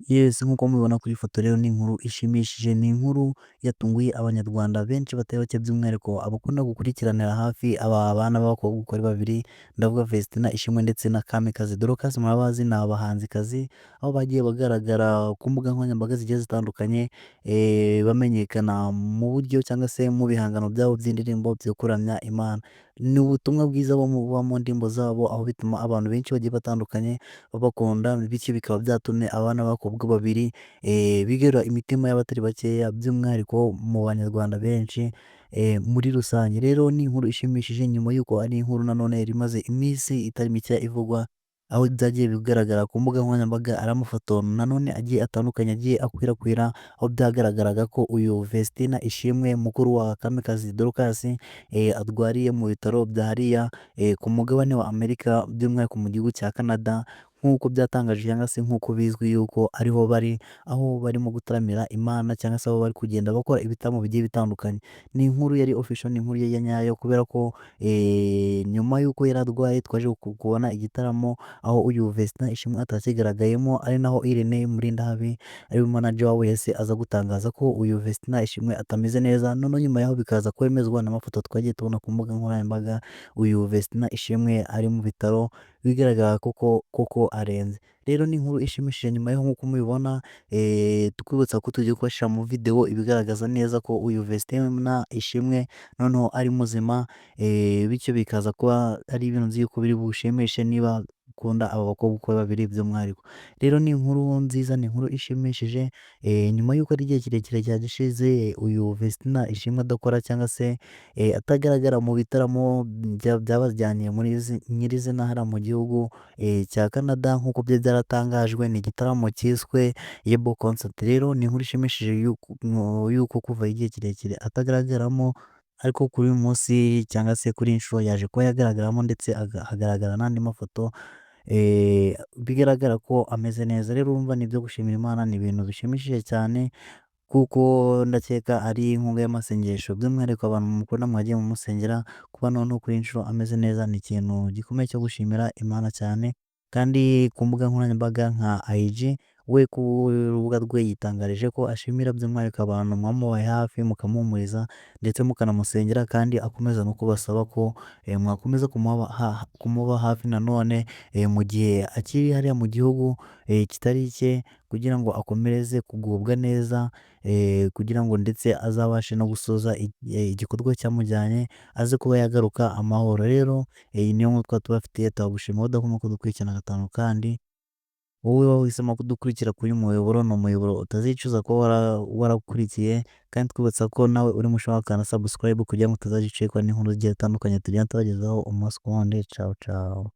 Yes, nk'uko mubibona kuri iyi foto rero, ni inkuru ishimishije, ni inkuru yatunguye Abanyarwanda benshi batari bake, by'umwihariko abakunda gukurikiranira hafi aba bana b'abakobwa uko ari babiri. Ndavuga Vestina Ishimwe ndetse na Kamikazi Dorcas. Murabazi, ni abahanzikazi, aho bagiye bagaragara ku mbuga nkoranyambaga zigiye zitandukanye, bamenyekana mu buryo cyangwa se mu bihangano byabo by'indirimbo byo kuramya Imana. Ni ubutumwa bwiza buba mu ndirimbo zabo, aho bituma abantu benshi bagiye batandukanye babakunda, bityo bikaba byatumye abana b'abakobwa babiri bigarura imitima y'abatari bakeya, by'umwihariko mu Banyarwanda benshi muri rusange. Rero ni inkuru ishimishije, nyuma y'uko ari inkuru nanone yari imaze iminsi itari mike ivugwa, aho byagiye bigaragara ku mbuga nkoranyambaga ari amafoto nanone agiye atandukanye agiye akwirakwira, aho byagaragaraga ko uyu Vestina Ishimwe, mukuru wa Kamikazi Dorcas, arwariye mu bitaro bya hariya ku mugabane wa Amerika, by'umwihariko mu gihugu cya Canada, nk'uko byatangajwe cyangwa se nk'uko bizwi yuko ariho bari, aho barimo gutaramira Imana cyangwa se aho bari kugenda bakora ibitaramo bigiye bitandukanye. Ni inkuru yari official, ni inkuru ya nyayo, kubera ko nyuma y'uko yari arwaye twaje kubona igitaramo aho uyu Vestina Ishimwe atakigaragayemo, ari naho Irene Murindahabi, ariwe manager wabo, yahise aza gutangaza ko uyu Vestina Ishimwe atameze neza. Noneho nyuma yaho bikaza kwemezwa n'amafoto twagiye tubona ku mbuga nkoranyambaga, uyu Vestina Ishimwe ari mu bitaro, bigaragara koko koko arembye. Rero ni inkuru ishimishije. Nyuma y'aho, nk'uko mubibona, tukwibutsa ko tugiye kubashyira mu video ibigaragaza neza ko uyu Vestina Ishimwe noneho ari muzima, bityo bikaza kuba ari ibintu nzi yuko biri bushimishe niba ukunda aba bakobwa uko babiri by'umwihariko. Rero ni inkuru nziza, ni inkuru ishimishije, nyuma y'uko ari igihe kirekire cyagishize uyu Vestina Ishimwe adakora cyangwa se atagaragara mu bitaramo byabajyanye muri nyirizina hariya mu gihugu cya Canada, nk'uko byari byaratangajwe, ni igitaramo cyiswe Yebo Concert. Rero ni inkuru ishimishije yuko kuva igihe kirekire atagaragaramo, ariko kuri uyu munsi cyangwa se kuri iyi nshuro yaje kuba yagaragaramo, ndetse hagaragara n'andi mafoto bigaragara ko ameze neza. Rero urumva ni ibyo gushimira Imana, ni ibintu bishimishije cyane, kuko ndakeka ari inkunga y'amasengesho, by'umwihariko abantu mukunda mwagiye mumusengera. Kuba noneho kuri iyi nshuro ameze neza ni ikintu gikomeye cyo gushimira Imana cyane. Kandi ku mbuga nkoranyambaga nka IG, we ku rubuga rwe yitangarije ko ashimira by'umwihariko abantu mwamubaye hafi, mukamuhumuriza ndetse mukanamusengera, kandi akomeza no kubasaba ko mwakomeza kumuba hafi nanone mu gihe akiri hariya mu gihugu kitari icye, kugira ngo akomereze kugubwa neza, kugira ngo ndetse azabashe no gusoza igikorwa cyamujyanye, aze kuba yagaruka amahoro. Rero iyi niyo nkuru twaba tubafitiye. Turagushima udahwema kudukurikirana gatanu, kandi wowe wahisemo kudukurikira kuri uyu muyoboro, ni umuyoboro utazicuza kuba warakurikiye. Kandi twibutsa ko nawe urimo ushobora gukanda subscribe kugira ngo utazajya ucikwa n'inkuru zigiye zitandukanye tugenda tubagezaho umunsi ku wundi. Cawu cawu.